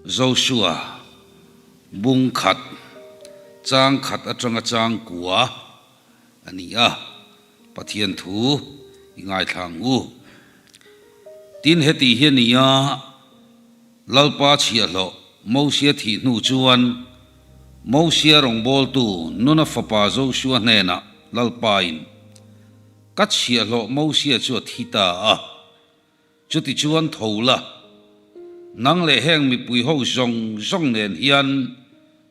Joshua bung khat, chang khat atanga chang kua a ni a, Pathian thu i ngaithla ang u. Tin, heti hi a ni a, Lalpa chhiahhlawh Mosia thih hnu chuan Mosia rawngbawltu Nuna fapa Joshua hnenah Lalpain, Ka chhiahhlawh Mosia chu a thi ta a, Chutichuan tho la, nang leh heng mipui ho zawng zawng nen hian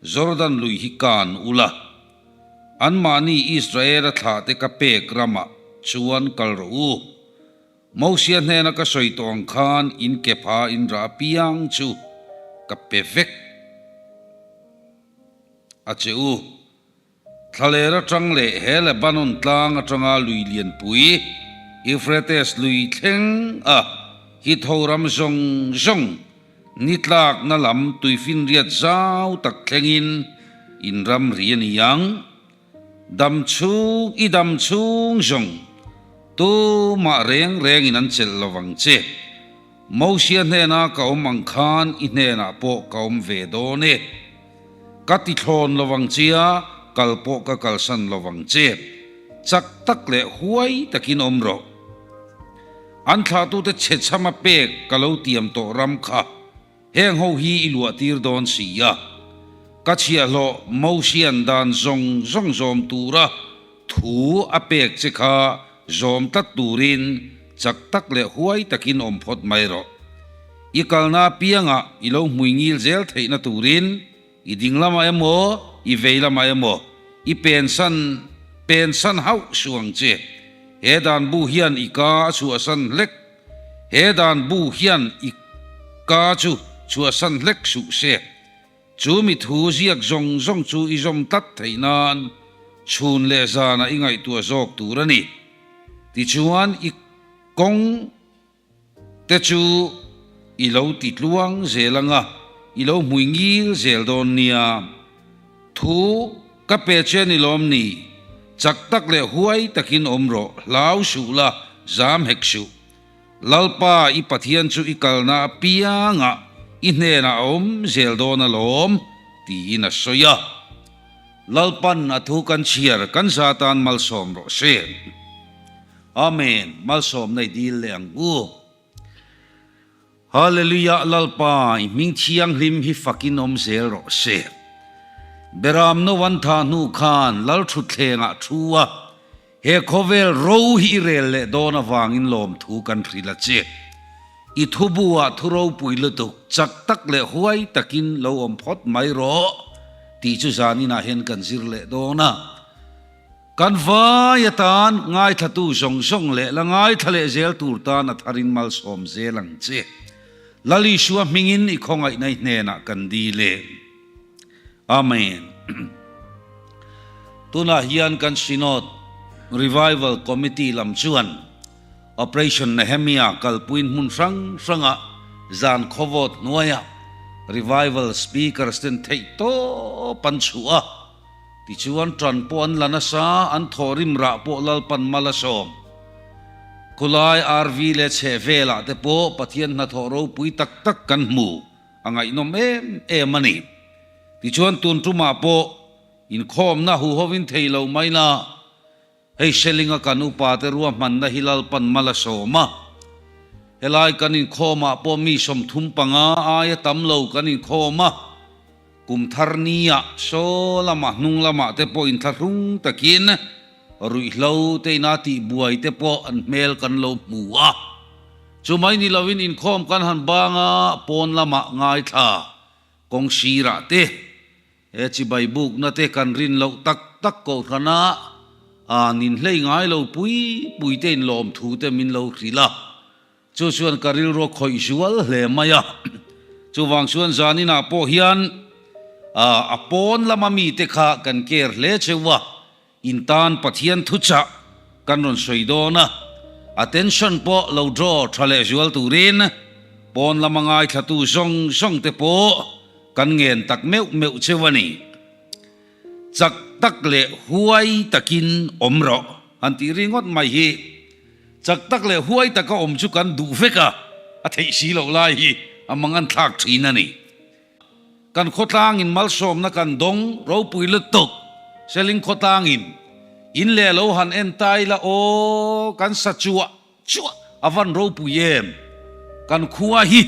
Jordan lui hi kan u la, anmahni Israela thlahte ka pek ramah chuan kal rawh u. Mosia hnena ka sawi tawh ang khan in ke pha in rah apiang chu ka pe vek a che u. Thlaler atang leh he Lebanon tlang atanga lui lianpui, Euphrates lui thleng a Hitho ram zawng zawng ni tlakna lam tuifinriat zau tak thlengin in ram ri a ni ang. Dam chhung i dam chhung zawng tumah reng rengin an chelh lo vang che. Mosia hnena ka awm ang khan i hnenah pawh ka awm ve dawn e. Ka ti thlawn lo vang chia, kal pawh ka kalsan lo vang che. Chak tak leh huai takin awm rawh. An thlahtute chhe chhama pek ka lo tiam tawh ram kha heng ho hi i luah tir dawn si a. Ka chhiahhlawh Mosian dan zawng zawng zawm tura thu a pek che kha zawm tlat turin chak tak leh huai takin awm phawt mai rawh. I kalna apiangah i lo hmui ngil zel theihna turin i ding lamah emaw, i vei lamah emaw i pensan pensan hauh suh ang che. He dan bu hian i ka a chhuahsan hlek He dan bu hian i ka chu chhuahsan hlek suh se. Chu mi thu ziak zawng zawng chu i zawm tlat theih nan chhun leh zanah i ngaihtuah zawk tur a ni. Tichuan i kawng te chu i lo ti tluang zel ang a, i lo hmui ngil zel dawn nia. Thu ka pe che ni lawm ni, chak tak leh huai takin awm rawh, hlau suh la, zam hek suh. Lalpa i Pathian chu i kalna apiangah i hnenah a awm zel dawn alawm, tiin a sawi a. Lalpan a thu kan chhiar kan za tan malsawm rawh se. Amen, malsawmna i dil leh ang u. Hallelujah Lalpa i hming thianghlim hi fakin awm zel rawh se. Beram no an thah hnu khan Lalthutthlengah thu a, He khawvel ro hi i rel leh dawn avangin lawmthu kan hrilh a che. I thubu ah thu ropui lutuk, chak tak leh huai takin lo awm phawt mai rawh tih chu zaninah hian kan zir leh dawn a. Kan vai atan ngaithlatu zawng zawng leh la ngaithla leh zel tur tan a tharin malsawm zel ang che. Lal Isua hmingin i khawngaihna i hnenah kan dil e. Amen. Tunah hian kan Synod Revival Committee lam chuan Operation Nehemia kalpuiin hmun hrang hrangah zan khawvawt hnuaiah Revival Speakers ten theih tawp an chhuah a, tichuan tan pawh an la nasa, an thawhrim rah pawh Lalpan mal a sawm. Khulai RV leh chhehvelah te pawh Pathian hnathawh ropui tak tak kan hmu. A ngaihnawm em em a ni. Tichuan tun tumah pawh inkhawmna huhovin thei lo mai la, hei Selinga kan upate ruahmanna hi Lalpan mal a sawm a. Helai kan inkhawmah pawh mi 35 aia tam lo kan inkhawm a, kum thar nia saw lamah hnung lamah te pawh inthlahrung takin ruihhlo te ina tihbuai te pawh an hmel kan lo hmu a. Chu mai ni loin inkhawm kan han bang a, pawn lamah ngaithla, kawng sirah te, he chibai bukna te kan rin loh tak tak kohhrana a ninhlei ngai lo pui pui te inlawm thu te min lo hrilh a. Chu chuan ka rilru a khawih zual hle mai a. Chuvang chuan zaninah pawh hian a pawn lama mite kha kan care hle cheu a. In tan Pathian thuchah kan rawn sawi dawn a, attention pawh lo draw tha leh zual turin pawn lama ngaithlatu zawng zawng te pawh kan ngen tak meuh meuh cheu a ni. Chak tak leh huai takin awm rawh han tih ringawt mai hi chak tak leh huai taka awm chu kan duh vek a, a theih si loh lai hi a mang an thlak thin a ni. Kan khawtlangin malsawmna kan dawng ropui lutuk. Seling khawtlangin in leh lo han en ta ila aw kan sa chuah chuah a van ropui em. Kan khua hi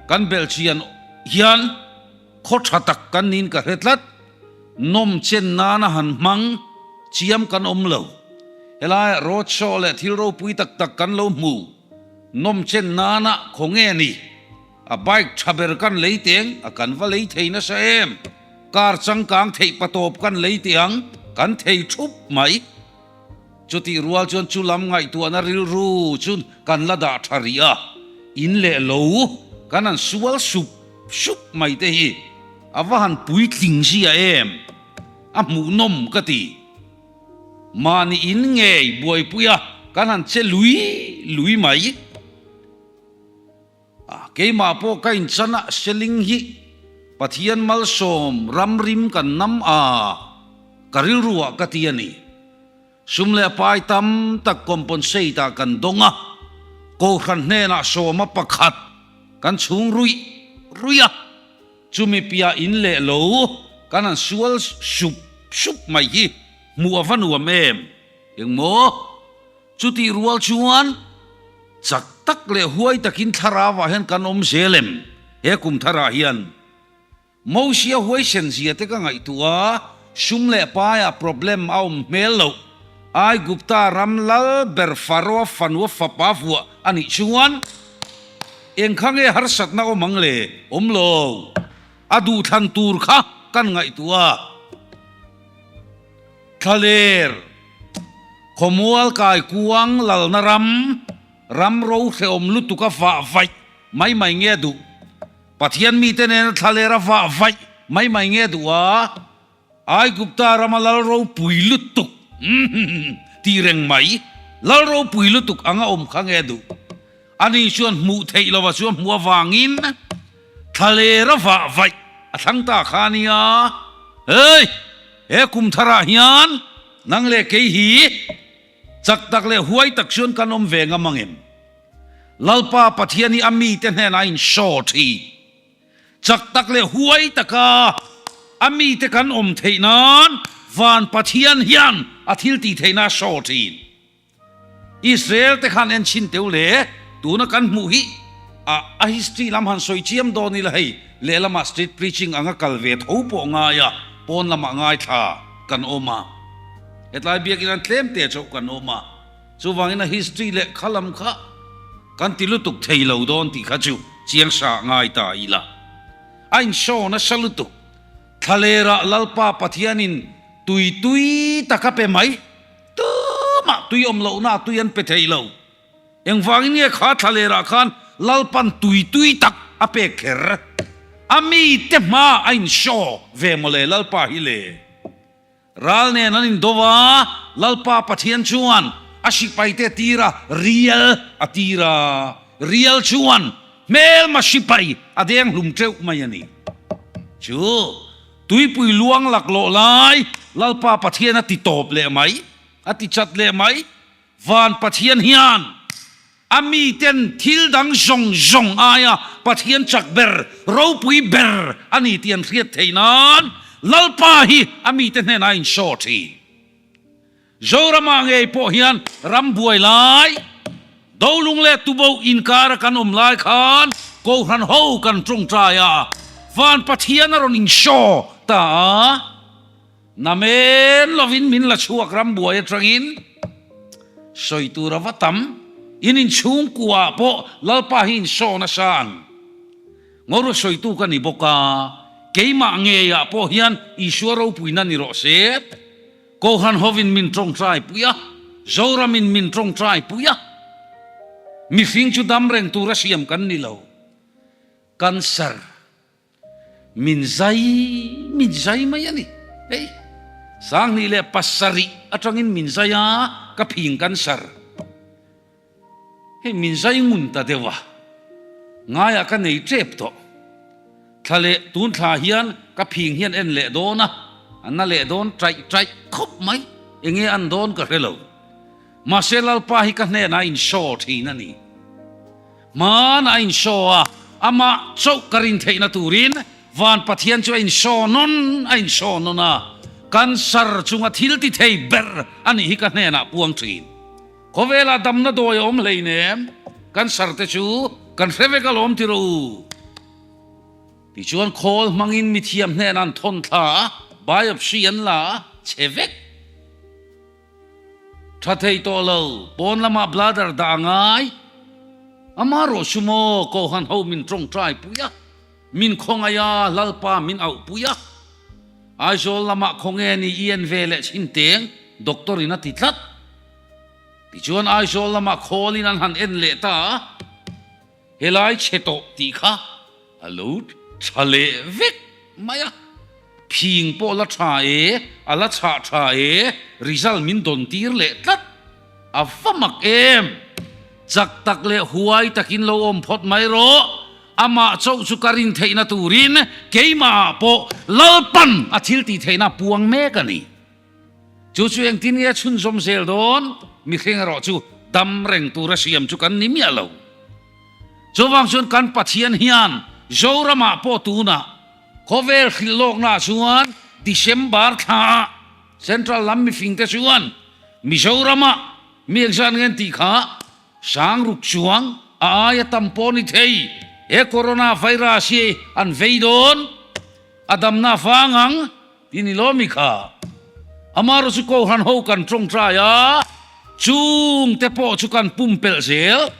kan belhchian hian khaw tha tak kan niin ka hre tlat. Nawm chen nana han hmang chiam kan awm lo. Helaiah road show leh thil ropui tak tak kan lo hmu. Nawm chen nana khaw nge ni? A bike tha ber kan lei teng a kan va lei thei nasa em? Car changkang theih patawp kan lei teh ang, kan thei thup mai. Chutih rual chuan chu lam ngaihtuahna rilru chu kan la dah tha rih a, in leh lo kan han sual sup sup mai te hi a va han puitling zia em? A hmuhnawm ka ti. Mahni in ngei buaipuia kan han che lui lui mai. A, keimah pawh ka inchan a, Seling hi Pathian malsawm ramrim kan nam a, ka rilru ah ka ti a ni. Sum leh pai tam tak compensate ah kan dawng a, Kohhran hnenah sawma pakhat kan chhung ruih ruih a, chumi piah in leh lo kan han sual sup sup mai hi hmuh a va nuam em? Engmaw? Chutih rual chuan chak tak leh huai takin thlarauah hian kan awm zel em? He kum tharah hian Mosia huaisen zia te ka ngaihtuah a, sum leh paiah problem a awm hmel loh. Aigupta ram lal ber Faroa fanua fapa vuah a nih chuan eng kha nge harsatna awm ang le? Awm lo. A duhthlan tur kha kan ngaihtuah a. Thlaler, Khawmual kaikuang lalna ram, ram ro hrehawm lutuk a vah vaih mai mai nge duh? Pathian mite nena thlaler a vah vaih mai mai nge duh a? Aigupta rama lal ropui lutuk tih reng mai, lal ropui lutuk anga awm kha nge duh? Ani chuan hmuh theih lova chuan hmuh avangin thlaler a vah vaih a thlang ta kha a nia. Hei! He kum tharah hian nang leh kei hi chak tak leh huai tak chuan kan awm ve ngam ang em? Lalpa Pathian hi a mite hnenah a inshaw thin. Chak tak leh huai taka a mite kan awm theih nan van Pathian hian a thil tih theihna a show thin. Israel te khan en chhin teu le, tuna kan hmuh hi a a history lam han sawi chiam dawn ila hei lehlamah street preaching anga kal ve tho pawh ngai a, pawn lamah ngaithla kan awm a, hetlai biakin an tlem te chauh kan awm a, chuvangin a history leh kha lam kha kan ti lutuk thei lo dawn tih kha chu chiang sa ngai ta ila. A inshaw nasa lutuk, thlalerah Lalpa Pathianin tui tui tak a pe mai. Tumah tui awm lohna tui an pe thei lo. Engvangin nge kha thlalerah khan Lalpan tui tui tak a pek kher? A mite hma a inshaw ve mawle Lalpa hi le. Ral nen an indo a, Lalpa Pathian chuan a sipaite tir a, rial a tir a. Rial chuan hmelma sipai a deng hlum teuh mai a ni. Chu Tuipui luang laklawh lai Lalpa Pathian a ti tawp leh mai, a ti chat leh mai. Van Pathian hian a miten thil dang zawng zawng aia Pathian chak ber, ropui ber a ni tih an hriat theih nan Lalpa hi a mite hnenah a inshaw thin. Zoramah ngei pawh hian ram buai lai, Dolung leh Tubo inkara kan awm lai khan Kohhran ho kan tawngtai a, Van Pathian a rawn inshaw ta a, namen lovin min la chhuak ram buai atangin sawi tur a va tam, in inchhungkuaah pawh Lalpa hi inshaw nasa ang. Ngawr sawitu ka ni bawk a, keimah ngeiah pawh hian Isua ropuina ni rawh se. Kohhran hovin min tawngtai pui a, Zoramin min tawngtai pui a, mihring chu dam reng tura siam kan ni lo. Cancer min zai min zai mai a ni. Hei, 2007 atangin min zai a, ka phing cancer. Hei min zai ngun ta deuh a, ngaiah ka nei tep tawh. Thla leh tun thla hian ka phing hian en leh dawn a, a na leh dawn taih taih khawp mai, enge an dawn ka hre lo. Mahse Lalpa hi ka hnenah a inshaw thin a ni. Hmanah a inshaw a, amah chauh ka rin theihna turin. Van Pathian chu a insaw nawn a insaw nawn a, cancer chunga thil ti thei ber a nih hi ka hnenah puang thin. Khawvelah damna dawi a awm hleinem, cancer te chu kan hre vek alawm ti rawh u. Tichuan khawl hmangin mithiam hnenah an thawn thla a, biopsy an la a, chhe vek. Tha thei tawh lo, pawn lamah bladder dah a ngai. Ama rawh chu maw, Kohhan ho min tawngtai pui a, min khawngaih a, Lalpa min auh pui a. Aizawl lamah khawnge ni i en ve leh chhin teng, doctor in a ti tlat. Tichuan Aizawl lamah khawlin an han en leh ta a. Helai chhe tawh tih kha a lo tha leh vek mai a, phing pawh la tha e, a la chhah tha e, result min dawn tir leh tlat. A va mak em! Chak tak leh huai takin lo awm phawt mai rawh, amah chauh chu ka rin theihna turin keimahah pawh Lalpan a thil tih theihna a puang mek a ni. Chu chu engtin nge a chhunzawm zel dawn? Mihring erawh chu dam reng tura siam chu kan ni miah lo. Chuvang chuan kan Pathian hian Zoramah pawh tunah khawvel hrilh lawknaah chuan December thlaah Central lam mifingte chuan Mizoramah mi engzat nge an tih kha Sangruk chuang a aia tam pawh ni thei he Corona virus hi an vei dawn a damna vang ang Ti ni lo mi kha. Amarawh chu Kohhran ho kan tawngtai a, chung te pawh chu kan pumpelh zel,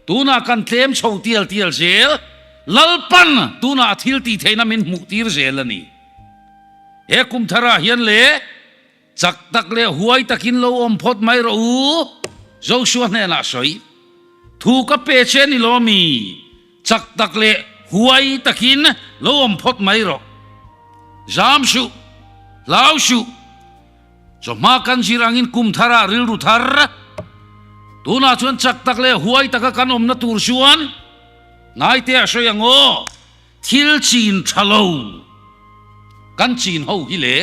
tunah kan tlem chho tial tial zel, Lalpan tunah a thil tih theihna min hmuh tir zel a ni. He kum tharah hian le chak tak leh huai takin lo awm phawt mai rawh u, Joshua hnenah sawi. Thu ka pe che ni lo mi. Chak tak leh huai takin lo awm phawt mai rawh. Zam suh, hlau suh. Chawhma kan zir angin kum tharah rilru thar. Tunah chuan chak tak leh huai taka kan awmna tur chuan ngaite a sawi ang aw, thil chin tha lo kan chin ho hi le.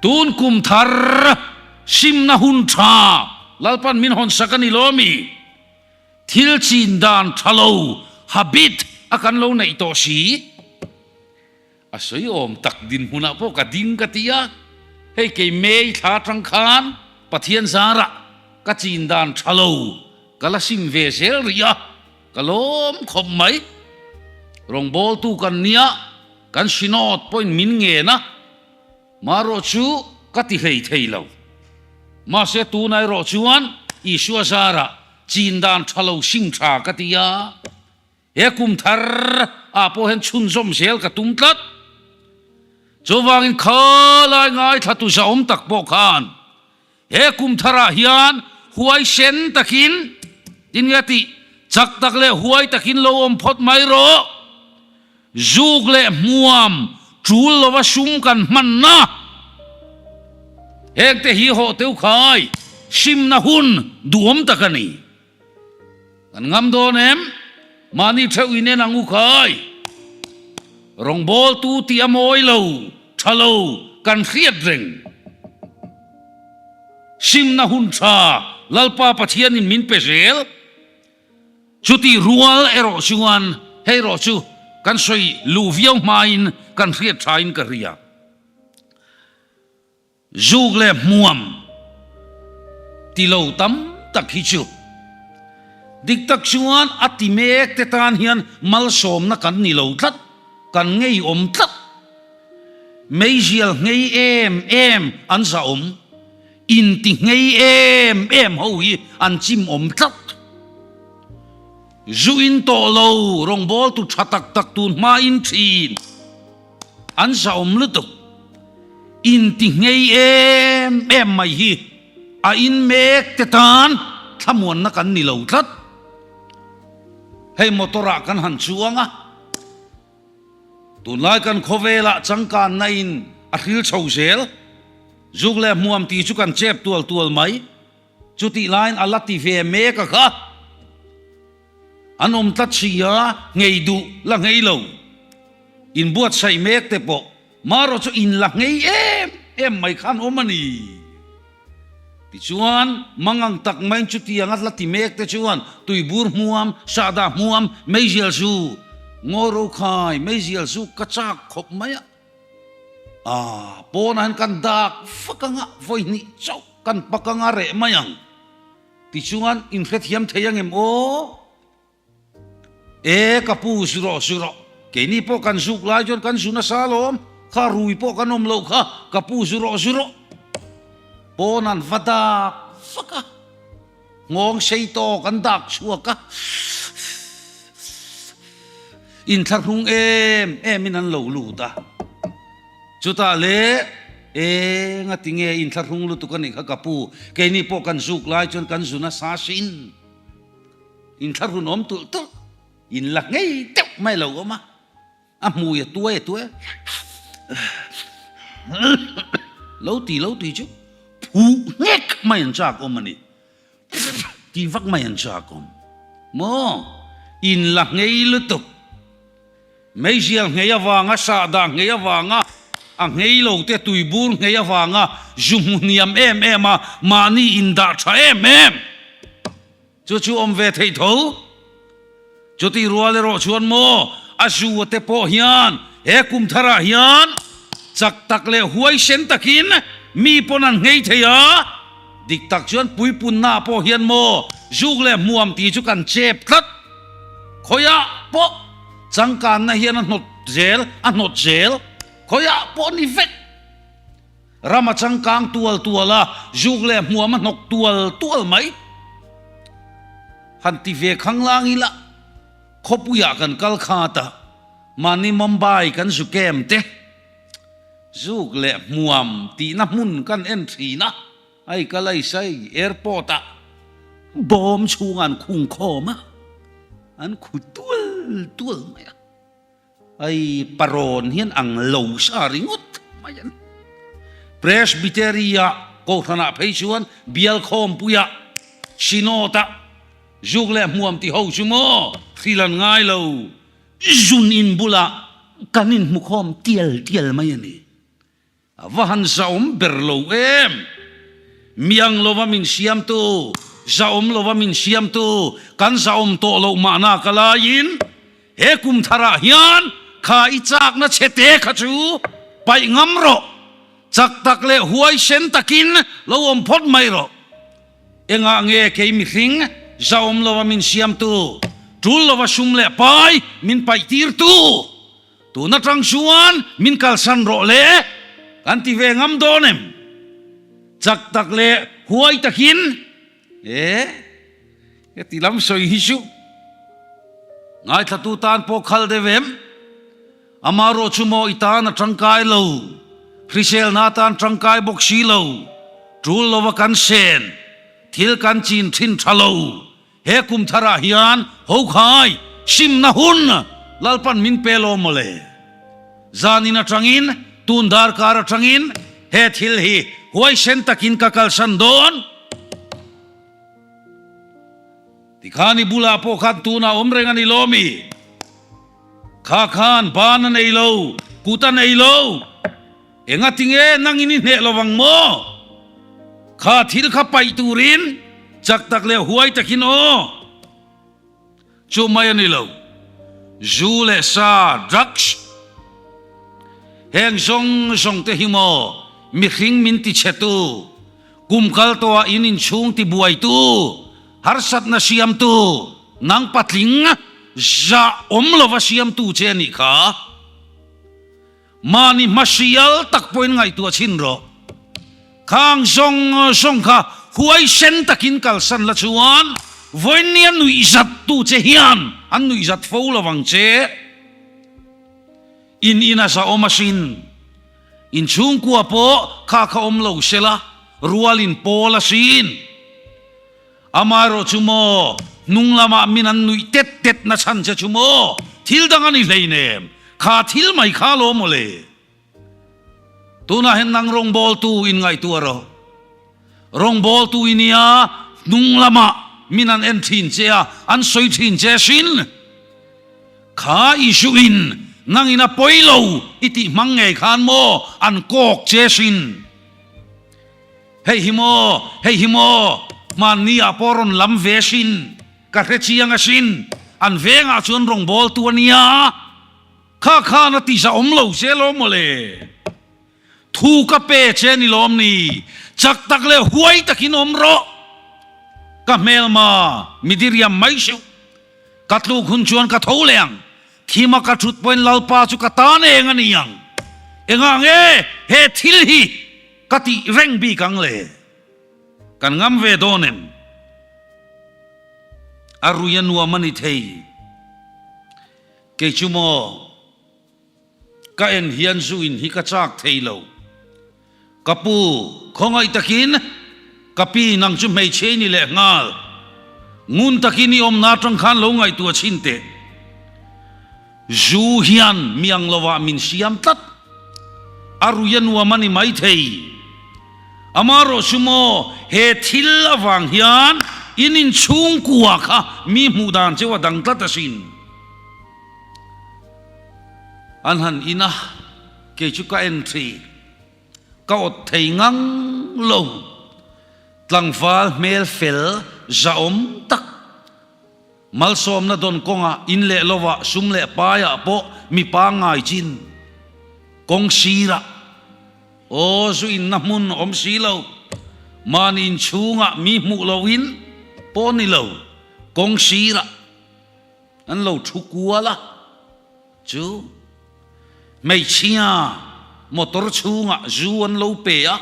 Tun kum thar simna hun tha Lalpan min hawnsak a ni lo mi? Thil chin dan tha lo, habit, a kan lo neih tawh si. A sawi awm tak dinhmunah pawh ka ding ka ti a, hei kei May thla atang khan Pathian zarah ka chin dan tha lo ka la sim ve zel rih a, ka lawm khawp mai. Rawngbawltu kan nia, kan Synod pawhin min ngen a. Marawh chu ka ti hlei thei lo. Mahse tunah erawh chuan Isua zarah chin dan tha lo sim tha ka ti a, he kum thar ah pawh hian chhunzawm zel ka tum tlat. Chuvangin khalai ngaithla tu zahawm tak pawh khan he kum tharah hian huaisen takin tin nge tih chak tak leh huai takin lo awm phawt mai rawh. Zuk leh hmuam tul lova sum kan hmanna hengte hi hawh teu khai simna hun duhawm tak a ni. Kan ngam dawn em? Mahni theuh in en ang u khai. Rawngbawltu tih a mawi lo, tha lo kan hriat reng. Simna hun tha Lalpa Pathianin min pe zel. Chutih rual erawh chuan hei erawh chu kan sawi luh viau hmain kan hriat thain ka hria. Zuk leh hmuam ti lo tam tak hi chu dik tak chuan a ti mek te tan hian malsawmna kan ni lo tlat, kan ngeiawm tlat. Meizial nghei em em an zahawm. Inti nghei em em ho hi an chim awm tlat. Zu in tawh lo rawngbawltu tha tak tak tun hma in thin an za awm lutuk. Inti nghei em em mai hi a in mek te tan thlamuanna kan ni lo tlat. Hei motor ah kan han chuang a. Tunlai kan khawvelah changkanna in a hril chho zel. Zuk leh hmuam tih chu kan chep tual tual mai. Chutih laiin a la ti ve mek a kha. An awm tlat si a, nghei duh la nghei lo. Inbuatsaih mek te pawh marawh chu in la nghei em em mai kha an awm a ni. Tichuan, mangang tak maiin chutiang a la ti mek te chuan tuibur hmuam, sahdah hmuam, meizial zu. Ngawi ro khai, meizial zuk ka chak khawp mai a. Aaa, pawnah hian kan dak fak anga vawi hnih chauh kan pak anga reh mai ang. Tichuan inhrethiam thei angem aw? E ka pu zu rawh zu rawh, keini pawh kan zuk lai chuan kan zu nasa alawm, kha rui pawh kan awm loh kha, ka pu zu rawh zu rawh. Pawn an va dak vak a, nghawng sei tawk an dak chhuak a, inthlahrung em em in an lo lut a. Chutah le eng a tinge inthlahrung lutuk a nih kha ka pu, keini pawh kan zuk lai chuan kan zu nasa sin. Inthlahrun awm tulh tulh, in la ngei deuh mai lo awm a, a hmui a tuai a tuai a, lo ti lo ti chu phuh nghek mai an chak awm a ni, ti vak mai an chak awm maw, in la ngei lutuk. Meizial nghei avanga, sahdah nghei avanga, a nghei lo te tuibur nghei avanga zu hmu hniam em em a, mahni indah tha em em. Chu chu awm ve theih tho. Chutih rual erawh chuan maw a zu te pawh hian he kum tharah hian chak tak leh huaisen takin mi pawn an nghei thei a, dik tak chuan puipunna pawh hian maw zuk leh hmuam tih chu kan chep tlat. Khawiah pawh changkanna hian a hnawt zel, a hnawt zel. Khawiah pawh ni vek. Ram a changkang tual tual a, zuk leh hmuam a hnawk tual tual mai. Han ti ve khanglang ila, khawpuiah kan kal khat a, mahni Mumbai kan zu kem te, zuk leh hmuam tihna hmun kan en thin a, hei ka laisai airport ah bawm chhungah an khung khawm a, an khu tual tual mai a. Hei parawn hian ang lo sa ringawt mai an. Presbytery-ah Kohhranah phei chuan bial khawmpuiah Synod-ah zuk leh hmuam ti ho chu maw thil an ngai lo. Zun in bulah kan inhmu khawm tial tial mai a ni. A va han zahawm ber lo em? Miang lova min siamtu, zahawm lova min siamtu, kan zahawm tawh loh mahna ka laiin he kum tharah hian kha i chakna chhe te kha chu paih ngam rawh, chak tak leh huaisen takin lo awm phawt mai rawh. Engah nge kei mihring zahawm lova min siamtu, tul lova sum leh pai min paih tirtu? Tun atang chuan min kalsan rawh le, kan ti ve ngam dawn em? Chak tak leh huai takin, E, heti lam sawi hi chu ngaithlatu tan pawh khal deuh em? Amaherawh chu maw i tan a tangkai lo, hriselna atan tangkai bawk si lo, tul lova kan sen, thil kan chin thin tha lo, He kum tharah hian Hokhai simna hun Lalpan min pe lo mawle. Zanin atangin, tun darkar atangin he thil hi huaisen takin ka kalsan dawn. Tikhan i bulah pawh khan tunah awm reng a ni lo mi? Kha khan ban a nei lo, kut a nei lo. Engatinge nangin i hneh lovang maw? Kha thil kha paih turin chak tak leh huai takin aw. Chu mai a ni lo. Zu leh sa, drugs, heng zawng zawng te hi maw mihring min ti chhetu, kum kal tawhah in inchhung ti buaitu, harsatna siamtu, nang patling zah awm lova siamtu che a nih kha. Mahni hmasial tak pawhin ngaihtuah chhin rawh. Khang zawng zawng kha huaisen takin kalsan la chuan vawinia nuihzat tu che hian an nuihzat fo lo vang che. In ina zahawm asin. In chhungkua pawh kha kha awm lo sela rualin pawl asin. Amaherawh chu maw, hnung lamah min an nuih tet tet na chhan che chu maw, thil dang a ni hleinem, kha thil mai kha lo maw le. Tunah hian nang rawngbawltu in ngaihtuah rawh. Rawngbawltu i nia, hnung lamah min an en thin che a, an sawi thin che sin. Kha Isuin nangin a pawi lo i tih hmang ngei khan maw an kawk che sin. Hei hi maw, hei hi maw, hmanni ah pawh rawn lam ve sin, ka hre chiang asin. An vengah chuan rawngbawltu a nia. Kha khan a ti zahawm lo che lawm maw le? Thu ka pe che ni lawm ni? Chak tak leh huai takin awm rawh. Ka hmelma mi diriam mai suh. Ka tluk hun chuan ka tho leh ang. Thima ka thut pawhin Lalpa chu ka tan eng a ni ang. Engah nge he thil hi ka tih reng bik ang le? Kan ngam ve dawn em? A rui a nuam a ni thei. Kei chu maw, ka en hian zu in hi ka chak thei lo. Ka pu, khawngaih takin ka pi nang chu hmeichhe i ni leh nghal. Ngun takin i awmna atang khan lo ngaihtuah chhin teh. Zu hian mi ang lovah min siam tlat. A rui a nuam a ni maithei. Amaherawh chu maw, he thil avang hian in inchhungkua kha mi hmuh dan cheu a dang tlat asin. An han in a, kei chu ka en thin. Ka awt thei ngang lo. Tlangval hmel fel zahawm tak. Malsawmna dawn kawngah in leh lovah sum leh paiah pawh mi pangngai chin kawng sirah aw zu inna hmun awm si lo, mahni inchhungah mi hmuh loin pawh ni lo kawng sirah an lo thu kual a, chu hmeichhia motor chhungah zu an lo pe a.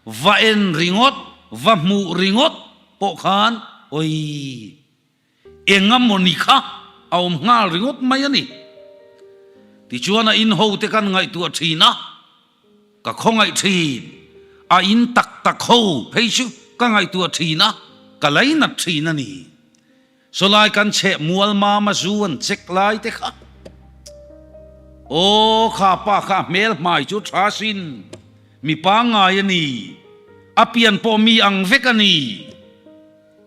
Va en ringawt, va hmuh ringawt pawh khan awii eng a mawni kha a awm nghal ringawt mai a ni. Tichuan a in ho te kan ngaihtuah thin a, ka khawngaih thin, a in tak tak ho phei chu ka ngaihtuah thin a, ka lainat thin a ni. Sawlai kan chheh mual mama zu an check lai te kha. Aw kha pa kha a hmel hmai chu tha sin, mi pangngai a ni, a pian pawh mi ang vek a ni.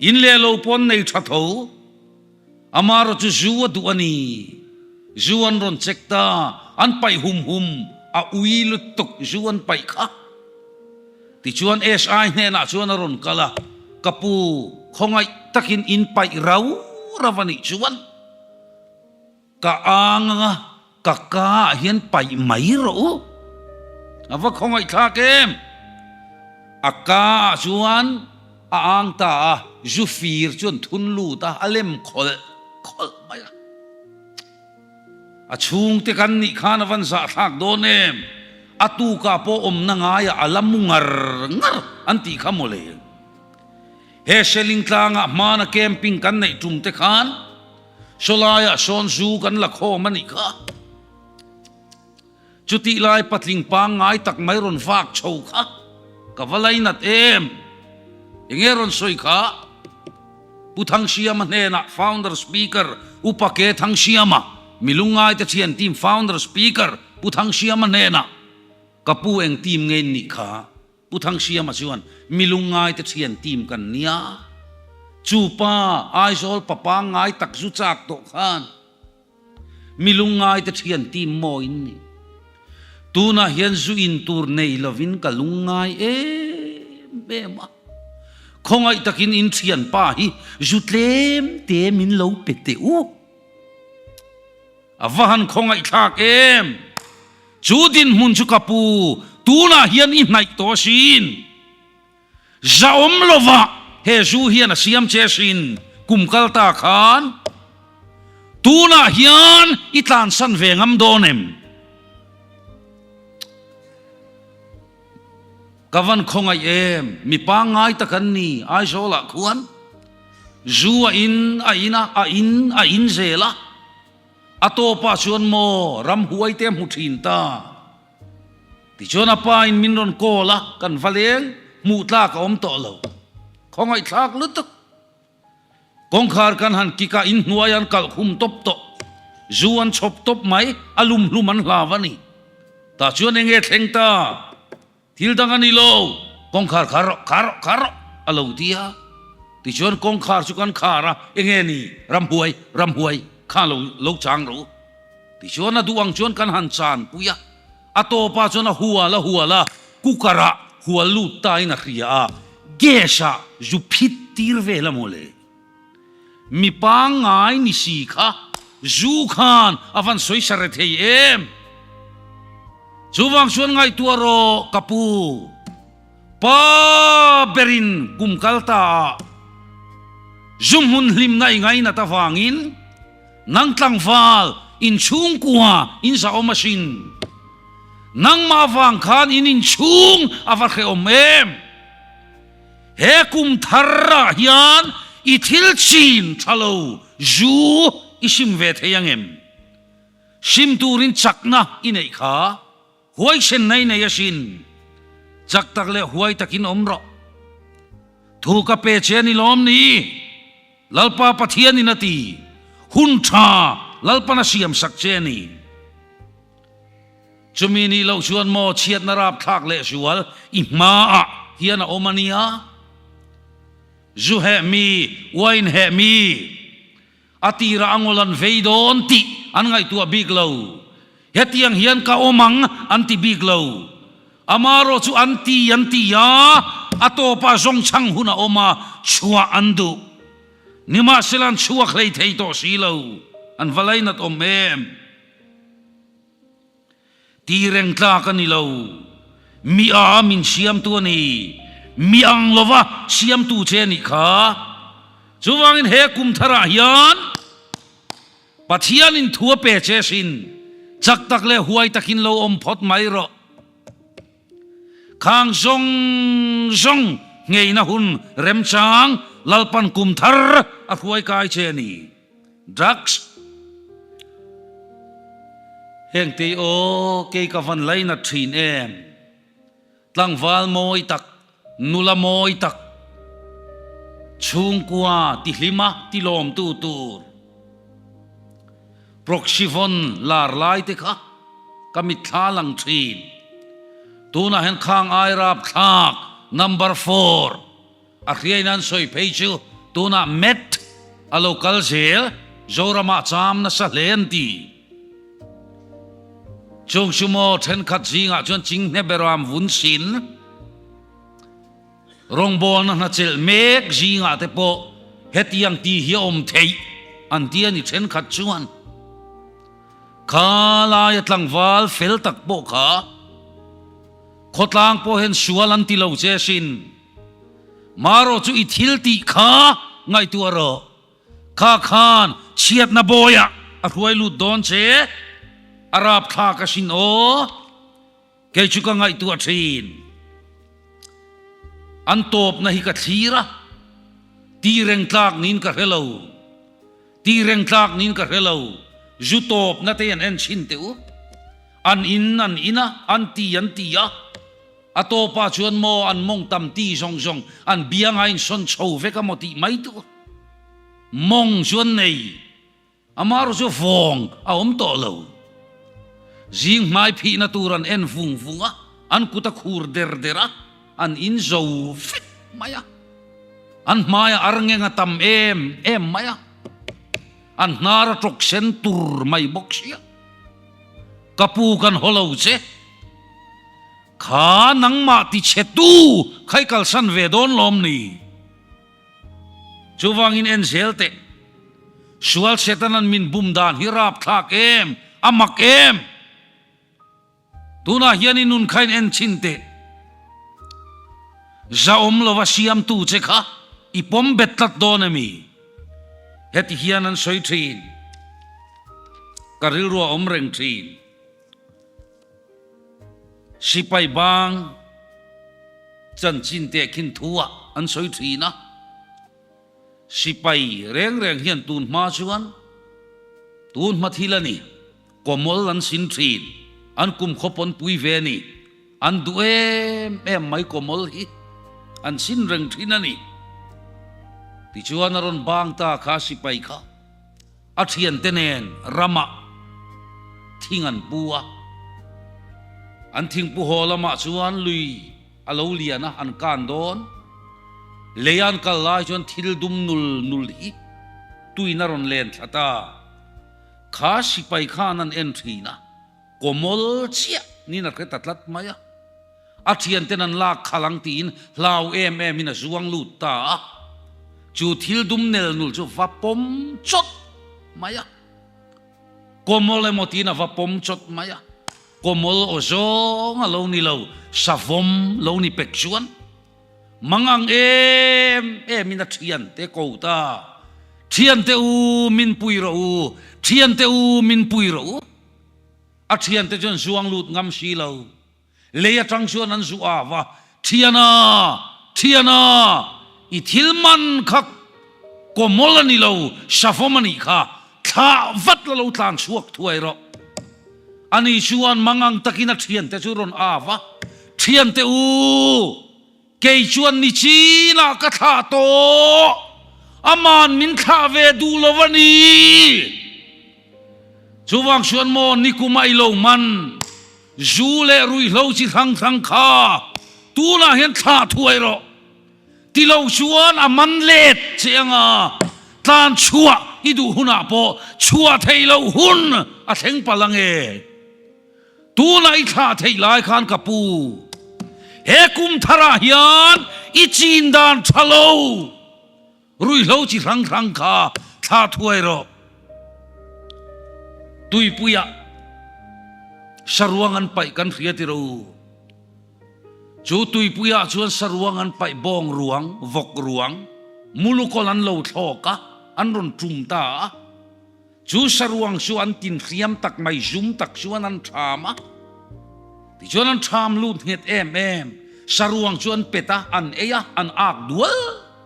In leh lo pawn nei tha tho, amarawh chu zu a duh a ni. Zu an rawn check ta, an paih hum hum, a ui lutuk zu an paih kha. Tichuan SI hnenah chuan a rawn kal a, Ka pu, khawngaih takin in paih rau rau a nih chuan ka ang anga ka ka ah hian paih mai rawh u. A va khawngaih thlak em? A ka ah chuan a ang ta a, zu fir chuan thun lut a, a lem khawlh khawlh mai a. A chhungte kan nih khan a van zahthlak dawn em? A tukah pawh awmna ngaiah a la mu ngar ngar an tih kha mawle. He Seling tlangah hmana camping kan neih tum te khan sawlaiah sawn zu kan la khawm a nih kha. Chutih lai patling pangngai tak mai rawn vak chho kha ka va lainat em? Enge rawn sawi kha? Pu Thangsiama hnenah Founder Speaker Upa Ke Thangsiama, mi lungngaite thian team Founder Speaker Pu Thangsiama hnenah ka pu eng team nge in nih kha? Pu Thangsiama chuan mi lungngaite thian team kan nia. Chu pa Aizawl pa pangngai tak zu chak tawh khan Mi lungngaite thian team maw in ni? Tunah hian zu in tur nei lovin ka lungngai em em a. Khawngaih takin in thianpa hi zu tlem te min lo pe teh u. A va han khawngaih thlak em! Chu dinhmun chu ka pu, tunah hian i hnaih tawh asin. Zahawm lova he zu hian a siam che sin kum kal ta khan tunah hian i tlansan ve ngam dawn em? Ka van khawngaih em, mi pangngai tak an ni Aizawlah khuan zu a in a in a, a in a in zel a, a tawpah chuan maw ramhuai te a hmu thin ta. Tichuan a pa in min rawn call a, kan va leng, hmuh tlak a awm tawh lo. Khawngaihthlak lutuk. Kawngkhar kan han kick a, inhnuai an kalh khum tawp tawh. Zu an chhawp tawp mai, a lum hlum an hlau a ni. Tah chuan eng nge thleng ta? Thil dang a ni lo, kawngkhar khar rawh, khar rawh, khar rawh a lo ti a. Tichuan kawngkhar chu kan khar a, eng nge ni? Ramhuai, ramhuai, kha lo lo chang rawh u. Tichuan a duh ang chuan kan han chan pui a, a tawpah chuan a hual a hual a, cooker ah hual lut ta in a hria a, gas ah zu phit tir vel a maw le. Mi pangngai ni si kha zu khan a van sawisa re thei em? Chuvang chuan ngaihtuah rawh ka pu. Pa berin kum kal ta ah zu hmun hlimna i ngainat avangin nang tlangval inchhungkua in zahawm asin. Nangmah avang khan in inchhung a va hrehawm em? He kum thar ah hian i thil chin tha lo zu i sim ve thei ang em? Sim turin chakna i neih kha huaisen nei nei asin. Chak tak leh huai takin awm rawh. Thu ka pe che a ni lawm ni? Lalpa Pathianin a ti. Hun tha Lalpan a siam sak che a ni. Chumi nih loh chuan maw chhiatna rapthlak leh sual i hmaah hian a awm a nia. Zu heh mi, uain heh mi, a tirah a ngawl an vei dawn tih an ngaihtuah bik lo. Hetiang hian ka awm ang an ti bik lo. Amarawh chu an ti an ti a, a tawpah zawngchhang hun a awm a, chhuah an duh. Nimahsela an chhuak hlei thei tawh si lo, an va lainat awm em? Ti reng tlak a ni lo. Mi a min siamtu a ni. Mi ang lova siamtu che a nih kha. Chuvangin he kum tharah hian Pathianin thu a pe che sin. Chak tak leh huai takin lo awm phawt mai rawh. Khang zawng zawng ngheina hun remchang Lalpan kum thar a hruai kai che a ni. Drugs. Heng tei aw kei ka van lainat thin em. Tlangval mawi tak, nula mawi tak, chhungkua tihlima tilawmtu tur Proxyvon lar lai te kha ka mitthla lang thin. Tunah hian khang ai rapthlak number four. A hriain an sawi phei chu tunah Met a lo kal zel, Zoramah cham nasa hle an ti. Chung chu maw thenkhat zingah chuan Chinghne Beram vun sin rawngbawlna hna chelh mek zingah te pawh hetiang ti hi a awm theih an ti a ni thenkhat chuan. Kha laia tlangval fel tak pawh kha khawtlang pawh hian sual an ti lo che sin. Marawh chu i thil tih kha ngaihtuah rawh. Kha khan chhiatna bawiah a hruai lut dawn che, a rapthlak asin aw. Kei chu ka ngaihtuah thin. An tawpna hi ka thlir a, ti reng tlak niin ka hre lo. Ti reng tlak niin ka hre lo. Zu tawpna te an en chhin teh u. An in an in a, an ti an ti a. A tawpah chuan maw an mawng tam ti zawng zawng an bianga insawn chho vek a maw tih mai tur. Mawng chu an nei, amaherawh chu vawng a awm tawh lo. Zing hmai phihna tur an en vung vung a, an kut a khur der der a, an in zo vek mai a. An hmaiah arngeng a tam em em mai a, an hnar a tawk sen tur mai bawk sia. Ka pu kan haw lo che. Kha nangmah ti chhe tu kha i kalsan ve dawn lawm ni? Chuvangin en zel teh. Sual Setanan min bum dan hi rapthlak em? A mak em? Tunah hian i nun kha in en chhin teh. Zahawm lova siamtu che kha i pawm bet tlat dawn emi? Heti hian an sawi thin. Ka rilru a awm reng thin. Sipai bang chanchin tehkhin thu ah an sawi thin a. Sipai reng reng hian tun hma chuan tun hma thil a ni, kawmawl an sin thin, an kum khaw pawn pui ve a ni, an duh em em mai kawmawl hi an sin reng thin a ni. Tichuan a rawn bang ta kha sipai kha. A thiante nen ramah thing an pu a, an thingpu haw lamah chuan lui a lo lian a, an kan dawn. Lei an kal lai chuan thil dum nul nul hi tuin a rawn len thla ta. Kha sipai khan an en thin a, kawmawl chiah niin a hre ta tlat mai a. A thianten an lak khalh ang tiin hlau em emin a zuang lut ta a. Chu thil dum nel nul chu va pawm chawt mai a. Kawmawl emaw tiin a va pawm chawt mai a. Kawmawl aw zawng a lo ni lo, savawm lo ni pek chuan mangang em em in a thiante ko ta. Thiante u min pui rawh u, thiante u min pui rawh u. A thiante chuan zuang lut ngam si lo. Lei atang chuan an zu av a, Thiana! Thiana! I thil man kha kawmawl a ni lo, savawm a nih kha, thlah vat la lo tlan chhuak thuai rawh. Ani chuan mangang takin a thiante chu rawn av a, Thiante u! Kei chuan ni chinah ka thlah tawh, aman min thlah ve duh lo a ni. Chuvang chuan maw nikuma i lo man, zu leh ruihhlo chi hrang hrang kha tunah hian thlah thuai rawh. Ti lo chuan a man let che anga tlan chhuah i duh hunah pawh chhuah theih loh hun a thleng palh ange. Tunah i thlah theih lai khan ka pu, he kum tharah hian i chin dan tha lo, ruihhlo chi hrang hrang kha thlah thuai rawh. Tuipuiah saruang an paih kan hria ti ro. Chu tuipuiah chuan saruang an paih bawng ruang, vawk ruang, mulukawl an lo thlawk a, an rawn tum ta a. Chu saruang chu an tin hriam tak mai zum tak chuan an ṭham a, tichuan an ṭham lut nghet em em. Saruang chu an pet a, an ei a, an ak dual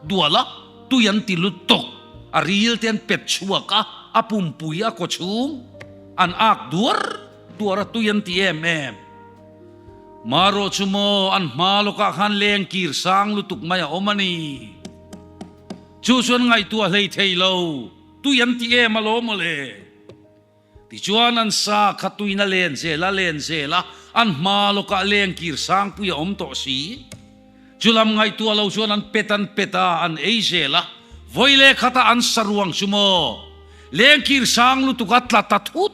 dual a, tui an ti lut tawk. A ril te an pet chhuak a, a pumpui a kaw chhung an ak duar duar a, tui an ti em em. Marawh chu maw an hma lawkah khan leng kir sang lutuk mai a awm a ni. Chu chuan ngaihtuah hlei thei lo. Tui an ti em alawm mawle. Tichuan an sa kha tuin a len zel a len zel a, an hma lawkah lengkir sangpui a awm tawh si. Chulam ngaihtuah lo chuan an pet an pet a, an ei zel a, vawi leh khatah an sa ruang chu maw lengkir sang lutuk a tla ta thut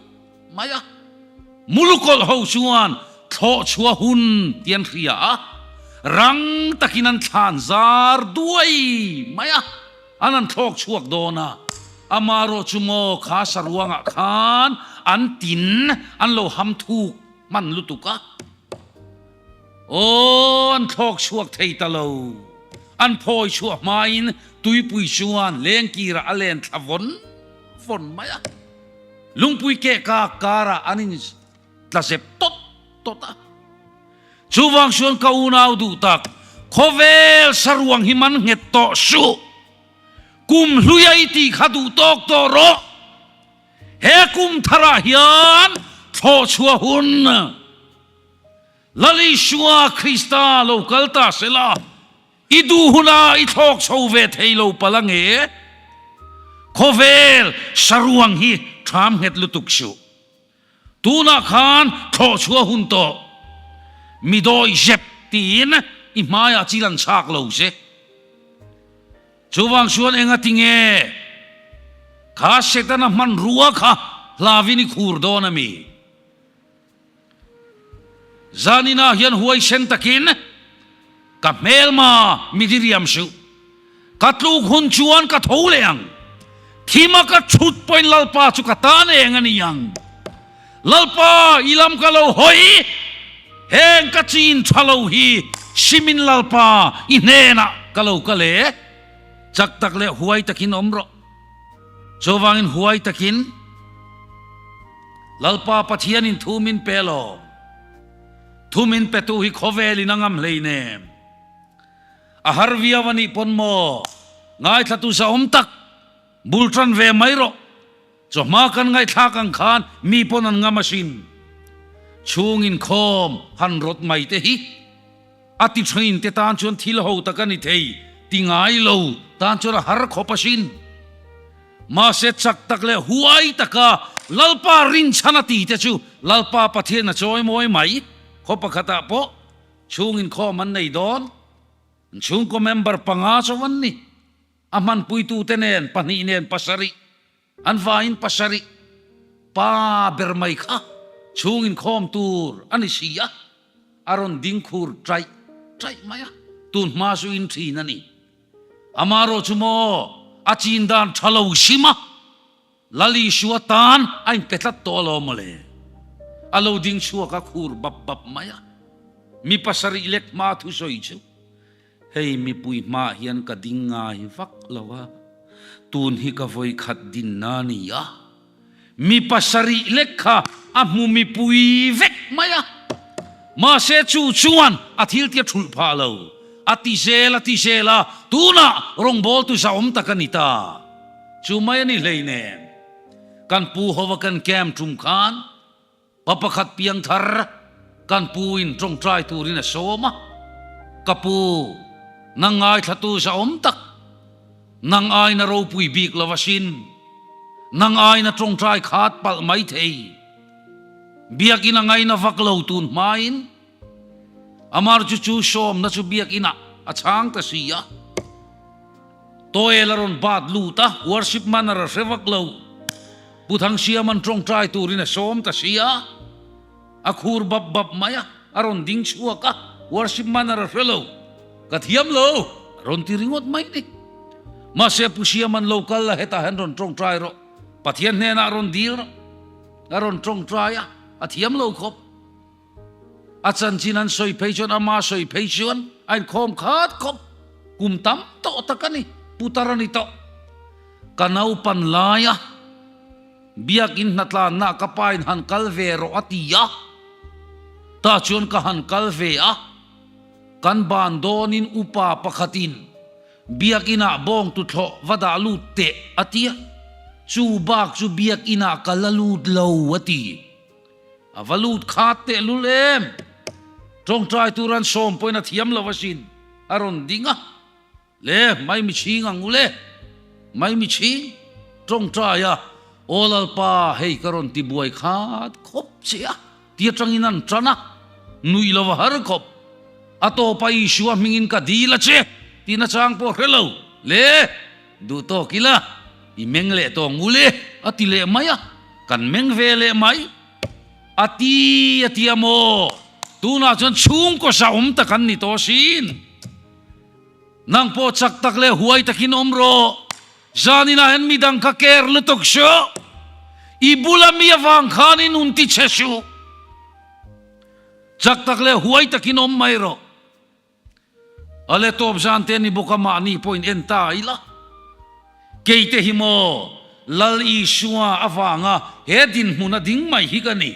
mai a. Mulukawlh ho chuan thlawh chhuah hun ti an hria a, rang takin an thlan zar duai mai a. An an thlawk chhuak dawn a, amarawh chu maw kha saruangah khan an tin an lo ham thuk hman lutuk a, aw an thlawk chhuak thei ta lo, an phawi chhuah hmain tuipui chuan lengkirah a len thla vawn vawn mai a, lungpui keh kak karah an in tla zep tawt tawt a. Chuvang chuan ka unau duh tak, khawvel saruang hi man nghet tawh suh. Kum hluia i tih kha duh tawk tawh rawh. He kum tharah hian thlawh chhuah hun Lal Isua Krista lo kal ta sela, i duh huna i thlawk chho ve thei lo palh ange. Khawvel saruang hi ṭham nghet lutuk suh. Tunah khan thlawh chhuah hun tawh mi dawi zep tiin i hmaiah chil an chhak lo che. Chuvang chuan enga tinge kha Setana hmanrua kha hlavin i khur dawn a mi? Zaninah hian huaisen takin ka hmelma mi diriam suh. Ka tluk hun chuan ka tho leh ang. Thima ka thut pawhin Lalpa chu ka tan eng a ni ang. Lalpa, i lam ka lo hawi, heng ka chin tha lo hi simin Lalpa i hnenah ka lo kal e. Chak tak leh huai takin awm rawh. Chuvangin huai takin Lalpa Pathianin thu min pe lo. Thu min petu hi khawvelin a ngam hleinem. A har viau a nih pawn maw? Ngaithlatu zahawm tak, bul tan ve mai rawh. Chawhma kan ngaihthlak ang khan mi pawn an ngam asin. Chhung inkhawm han rawt mai te hi a ti thin te tan chuan thil ho tak a ni thei ti ngai lo tan chuan a har khawp asin. Mahse chak tak leh huai taka Lalpa rinchhan a ti te chu Lalpa Pathian a chawi mawi mai. Khaw pakhatah pawh chhung inkhawm an nei dawn. An chhungkaw member panga chauh an ni. A hmanpuitute nen pahnih nen pasarih. An vaiin pasarih pa ber mai kha chhung inkhawm tur a ni si a, a rawn ding khur ṭaih ṭaih mai a, tun hma chu in ṭhin a ni. Amaherawh chu maw, a chin dan tha lo hrim a, Lal Isua tan a inpe tlat tawh alawm mawle. A lo ding chhuak a khur bap bap mai a, mi pasarih lek hma thusawi chu, Hei mipui hmaah hian ka ding ngai vak lo a, tun hi ka vawikhat dinna a ni a. Mi pasarih lek kha a hmu mipui vek mai a, mahse chu chuan a thil tia thulh phah lo. A ti zel a ti zel a, tunah rawngbawltu zahawm tak a ni ta. Chu mai a ni hleinem. Kan pu hova kan camp tum khan Pa pakhat piang thar kan pu in tawngtai turin a sawm a, Ka pu, nang ngaithlatu zahawm tak, nang aina ropui bik lo asin, nang aina tawngtai khat palh mai thei, biakin a ngaina vak lo tun hmain, Amar chu chu sawmna chu biakinah a chhang ta si a. Tawel a rawn bat lut a, worship manner a hre vak lo. Pu Thangsiaman tawngtai turin a sawm ta si a, a khur bap bap mai a, a rawn ding chhuak a, worship manner a hre lo. Ka thiam lo, a rawn ti ringawt mai ni. Mahse Pu Siaman lo kal la hetah hian rawn tawngtai rawh, Pathian hnenah rawn dil rawh. A rawn tawngtai a, a thiam lo khawp. A chanchin an sawi phei chuan ama sawi phei chuan a inkhawm khat khawp. Kum tam tawh tak a ni, putar a ni tawh. Ka naupan laia biakin hnatlanna ka pain han kal ve rawh a ti a, tah chuan ka han kal ve a, kan ban dawnin upa pakhatin biakinah bawng tuthlawh va dah lut teh a ti a, chu bak chu biakinah ka la lut lo a ti. A va lut khat tehlul em? Tawngtai tur an sawm pawhin a thiam lo asin. A rawn ding a, Le, mai mi chhing ang u le, mai mi chhing, tawngtai a, Aw Lalpa, hei ka rawn ti buai khat khawp che a, ti atangin an tan a, nuih lo a har khawp. A tawpa Isua hmingin ka dil a che, tihna chang pawh hre lo. Le, duh tawk ila, i meng leh tawh ang u le, a ti leh mai a, kan meng ve leh mai. A ti a ti a maw? Tunah chuan chhungkaw zahawm tak an ni tawh asin. Nang pawh chak tak leh huai takin awm rawh. Zaninah hian midang kha care lutuk suh. I bula mi avang khan i nun ti chhe suh. Chak tak leh huai takin awm mai rawh. A le tawp zan te ni bawk a mahni pawhin en ta ila. Keite hi maw Lal Isua avanga he dinhmun a ding mai hi ka ni.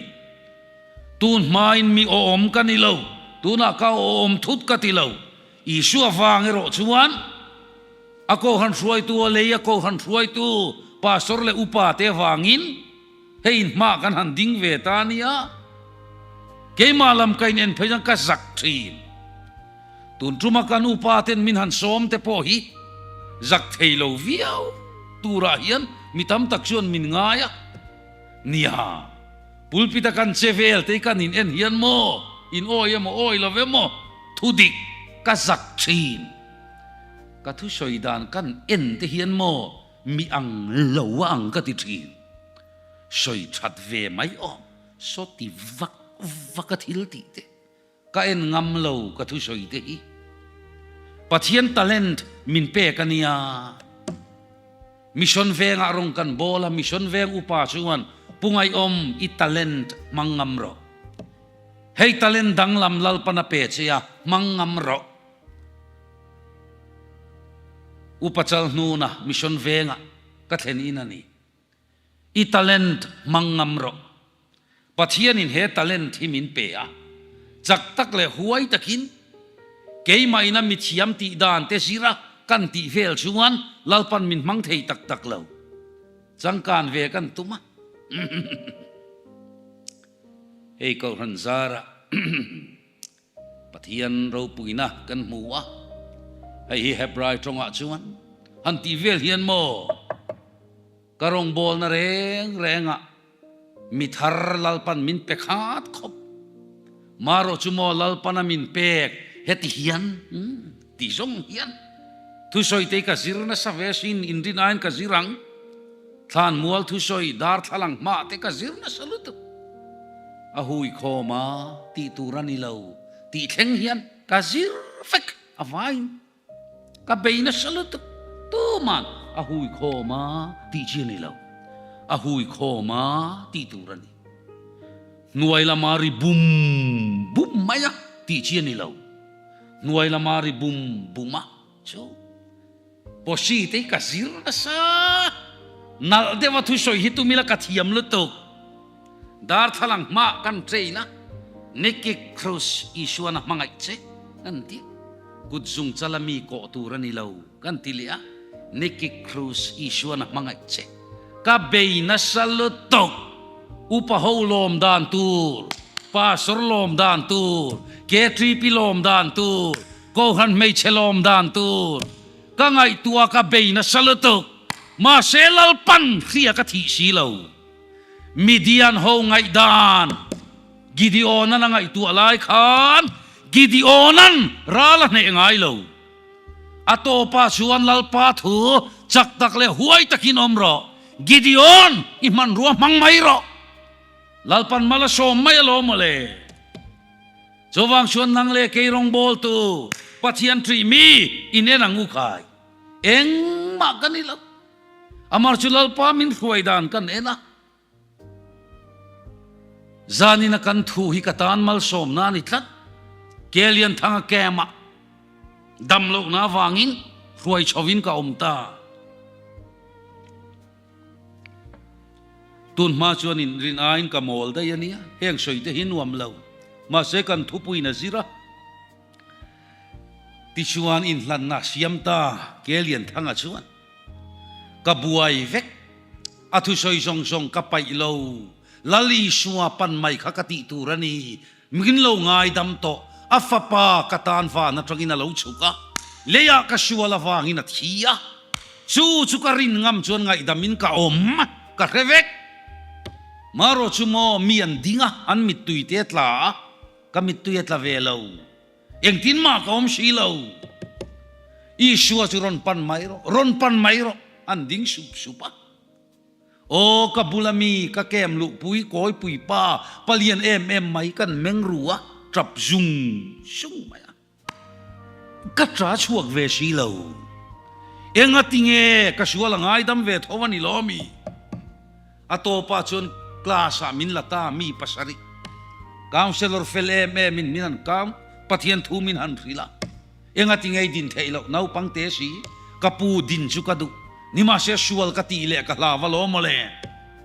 Tun hmain mi awm ka ni lo, tunah ka awm thut ka ti lo. Isua vang erawh chuan a kohhran hruaitu a lei a kohhran hruaitu pastor leh upa te vangin Hei hma kan han ding ve ta nia, keimah lam ka in en phei chuan ka zak thin. Tun tuma kan upa ten min han sawm te pawh hi zak thei lo viau turah hian mi tam tak chuan min ngai a. Nia, pulpit a kan che vel te hi kan in en hian maw, in awi emaw awi lo emaw thu dik ka zak thin. Ka thusawi dan kan en te hian maw Mi ang lo a ang ka ti thin. Sawi that ve mai aw, saw ti vak vak a thil tih te. Ka en ngam lo ka thusawi te hi. Pathian talent min pek a nia. Mission vengah rawng kan bawl a, Mission veng upa chuan Pu Ngaihawm i talent hmang ngam rawh. Hei talent danglam Lalpan a pe che a, hmang ngam rawh. Upa Chalhnuna Mission Vengah ka thlen in a ni. I talent hmang ngam rawh. Pathianin he talent hi min pe a, chak tak leh huai takin keimah ina mithiam tih dan te zira kan tih vel chuan Lalpan min hmang thei tak tak lo. Changkan ve kan tum a. Hei Kohhran zarah. Pathian ropuina kan hmu a, hei hi Hebrai tawngah chuan han tih vel hian maw ka rawngbawlna reng rengah mi thar Lalpan min pe khat khawp. Marawh chu maw Lalpana min pek heti hian ti zawng hian thusawi te hi ka zir nasa ve asin, inrin aiin ka zir ang. Thlanmual thusawi darthlalang hmah te ka zir nasa lutuk. A hui khawm a tih tur a ni lo tih thleng hian ka zir vek a vaiin ka bei nasa lutuk. Tuman a hui khawm a tih chi a ni lo. A hui khawm a tih tur a ni. Hnuai lama ri bum bum mai a tih chi a ni lo. Hnuai lama ri bum bum a chu Posi te hi ka zir nasa. Nalh deuh a thusawi hi tumila ka thiam lutuk. Darthlalang hmaah kan train a, Nicky Cruz Isuan a hmangaih che kan ti. Kut zung chala mi kawh tur a ni lo kan ti leh a, Nicky Cruz Isuan a hmangaih che. Ka bei nasa lutuk. Upa ho lawm dan tur, Pastor lawm dan tur, KTP lawm dan tur, Kohhran hmeichhe lawm dan tur ka ngaihtuah ka bei nasa lutuk. Mahse Lalpan hria ka thih si lo. Midian ho ngaihdan Gideonan a ngaihtuah lai khan Gideonan ral a hneh ngai lo. A tawpah chuan Lalpa thu chak tak leh huai takin awm rawh. Gideon, i hmanrua hmang mai rawh. Lalpan mal a sawm mai alawm mawle. Chuvang chuan nang leh kei rawngbawltu Pathian ṭih mi in en ang u khai. Engmah ka ni lo. Amar chu Lalpa min hruai dan kan en a. Zanina kan thu hi ka tan malsawmna a ni tlat. Kelianthanga camp-ah dam lohna avangin hruai chhovin ka awm ta. Tun hma chuan in rin aiin ka mawl daih a nia, heng sawi te hi nuam lo. Mahse kan thupuiin a zir a. Tichuan inhlanna a siam ta Kelianthanga chuan. Ka buai vek, a thusawi zawng zawng ka paih lo, Lal Isua pan mai kha ka tih tur a ni, min lo ngaidam tawh, a fapa ka tan van atangin a lo chhuk a, leiah ka sual avangin a thi a, chu chu ka rin ngam chuan ngaihdamin ka awm, ka hre vek. Marawh chu maw mi an ding a, an mittui te a tla a, ka mittui a tla ve lo. Engtin mah ka awm si lo. Isua chu rawn pan mai rawh, rawn pan mai rawh, an ding sup sup a. Aw, ka bula mi, ka kem luhpui, kawipui pa, palian em em mai kan meng ru a, tap zung zung mai a. Ka ta chhuak ve si lo. Engati nge ka sual a ngaidam ve tho a ni lo mi? A tawpah chuan class ah min la ta mi pasarih. Counsellor fel em em in min han count, Pathian thu min han hrilh a. Engati ngei din theih loh naupang te si, ka pu din chu ka duh. Nimahse sual ka tih leh ka hlau a lo mawle.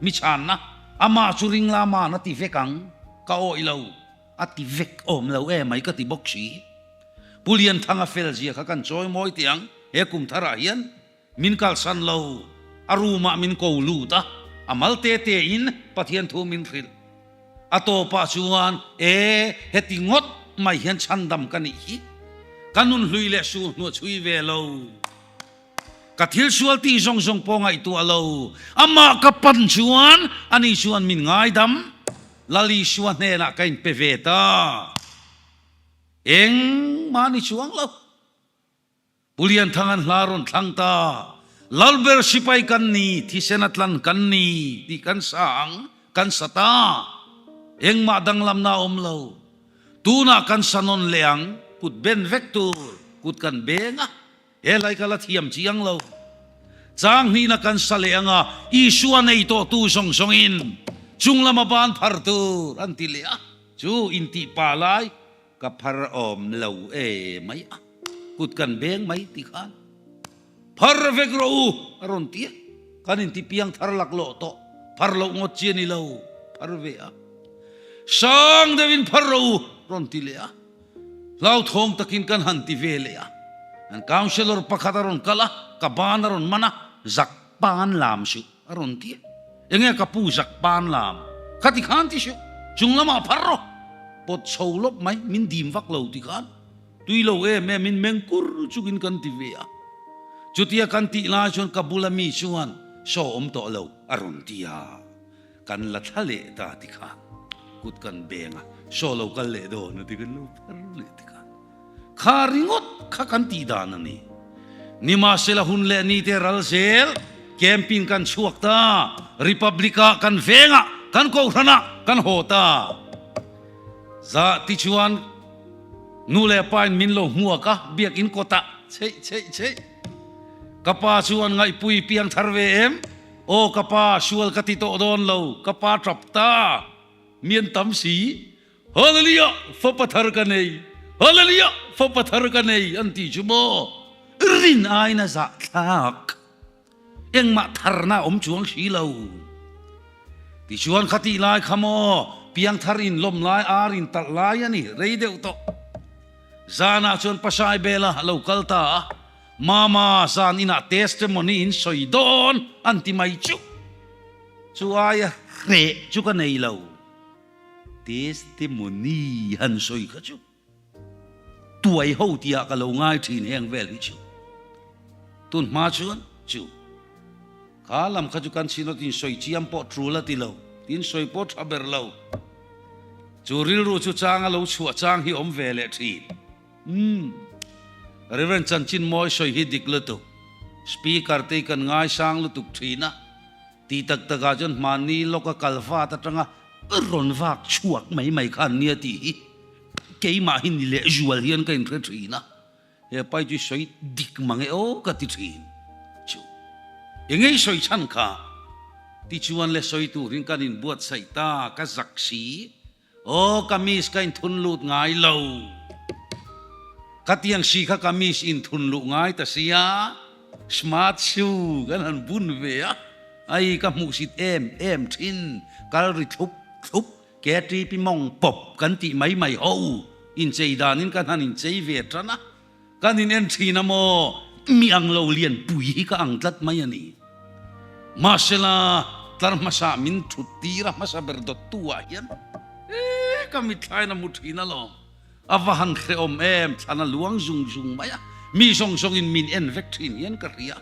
Mi chhanna, amah chu ring la man a ti vek ang, ka awih lo, a ti vek awm lo emai ka ti bawk si. Pu Lianthanga fel zia kha kan chawi mawi teh ang he kum tharah hian. Min kalsan lo, a room ah min ko lut a, a mal te te in Pathian thu min hrilh. A tawpah chuan, E, heti ngawt mai hian chhandam ka nih hi. Ka nun hlui leh su hnuah chhui ve lo. Ka thil sual tih zawng zawng pawh ngaihtuah lo. Amah ka pan chuan ani chuan min ngaidam. Lal Isua hnenah ka inpe ve ta. Engmah ni chuang lo. Pu Lianthang an hla rawn thlang ta, Lalber sipai kan ni, thisen a tlan kan ni tih kan sa ang, kan sa ta. Engmah danglamna a awm lo. Tunah kan sa nawn leh ang, kut ben vek tur, kut kan beng a, helai ka la thiam chiang lo. Chang hnihna kan sa leh ang a, Isua nei tawhtu zawng zawngin chung lama ban phar tur an ti leh a, chu intih pa lai Ka phar awm lo e mai a, kut kan beng mai ti khan phar vek rawh u a rawn ti a, kan inti piang thar laklawh tawh, phar loh ngawt chi a ni lo, phar ve a, sang deuhin phar rawh u rawn ti leh a, hlauthawng takin kan han ti ve leh a, an councillor pakhat a rawn kal a, ka ban a rawn man a, zak pan lam suh a rawn ti a, enge ka pu zak pan lam kha ti khan ti suh, chung lamah phar rawh. Pawt chho lawp mai, min dim vak lo ti khan tui lo em em in meng kur chungin kan ti ve a. Chutia kan tih lai chuan ka bula mi chuan saw awm tawh lo a rawn ti a, kan la thla leh ta ti khan kut kan beng a, saw lo kal leh dawn a ti kan lo phar leh ti khan kha ringawt kha kan tih dan a ni. Nimahsela hun leh ni te ral zel camping kan chhuak ta, Republic ah kan veng ah kan kohhran ah kan haw ta. Zah tichuan nu leh pa in min lo hmuak a, biakinn kawt ah cheih cheih cheih. Ka pa chu an ngaihpui piang thar ve em? Aw ka pa, sual ka ti tawh dawn lo, ka pa tap ta. Mi an tam si. Hallelujah! Fapa thar ka nei! Hallelujah! Fapa thar ka nei! an ti chu maw? Rin aiin a zahthlak. Engmah tharna a awm chuang si lo. Tichuan khatih lai kha maw piangthar in lawm lai ar in talh lai a ni rei deuh tawh. Zanah chuan Pasai Bela a lo kal ta a, Mama zan inah testimony in sawi dawn an ti mai chu. Chu aia hreh chu ka nei lo. Testimony han sawi kha chu. Tuai ho tihah ka lo ngai thin heng vel hi chu. Tun hma chuan chu kha lam kha chu kan chinawt in sawi chiam pawh tul a ti lo, tin sawi pawh tha ber lo. Chu rilru chu chang a lo chhuah chang hi awm ve leh thin. Umm. Reverend chanchin mawi sawi hi dik lutuk. Speaker te hi kan ngaisang lutuk thin a. Tih tak takah chuan hmanni lawka kal vat atanga rawn vak chhuak mai mai kha an nia tih hi keimah hi ni leh zual hian ka inhre thin a, he pai chu sawi dik mang e aw ka ti thin chu. Engei sawi chhan kha tichuan le sawi turin kan inbuatsaih ta ka zak si. Aw kamis ka inthun lut ngai lo. Khatiang si kha kamis inthun luh ngai ta sia, smart shoe kan han bun ve a, ai ka hmuhsit em em thin, kal ri thlup thlup, KTP mawng pawp kan tih mai mai ho, inchei danin kan han inchei ve tan a, Kan in en thin a maw? Mi ang lo lian pui hi ka ang tlat mai a ni. Mahsela, tlar hmasa min thut tir a hmasa ber dawttu ah hian e ka mitthlain a hmu thin alawm. A va han hrehawm em, thlan a luang zung zung mai a, mi zawng zawng in min en vek thin hian ka hria.